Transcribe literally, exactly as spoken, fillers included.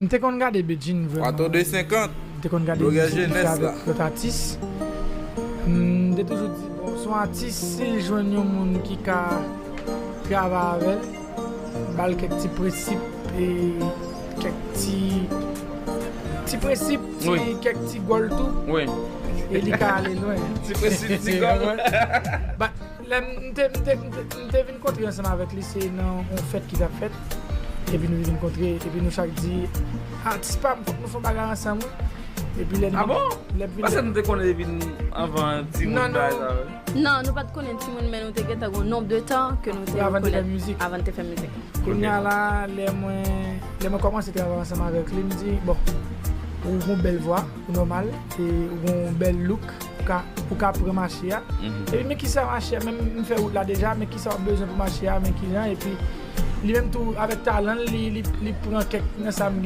M te konn gade Bedjine vrèman. Kwato de senkant. M te konn gade Blogè mizik li jenès fè la. Avèk lòt atis. M te toujou di, bon, se yon atis, si l jwenn yon moun ki ka travay avè l, ba l kèk ti prensip e kèk ti ti prensip, ti Wi. Kèk ti gòl tou, Wi. e li ka ale lwen. Ti prensip, ti gòl. Ba, lè m te, m te, m te, m te vin kontre ansanm avèk li, se nan yon fèt ki t ap fèt. Epi nou vin kontre, epi nou chak di, atis pa m, fòk nou fè yon bagay ansanm, wi. Epi lè Ah bon? Lè m vin Paske nou te konnen depi anvan ti Non, moun bagay non. sa, wi. Non, nou pa t konnen timoun, men nou te gentan gen yon nonb de tan ke nou te Avan n te fè rekonèt mizik. Avan n te fè mizik. Kounye a la, lè mwen lè mwen kòmanse travay ansanm avèk li, m di, bon, ou gon bèl vwa, ou nòmal, e ou gon bèl look, ou ka, ou ka pran mache a. Epi men kisa mache a, menm m fè wout la deja, men kisa w ap bezwen pou mache a, men kijan, epi li menm tou avèk talan l, li, li, li pran kèk nan sa m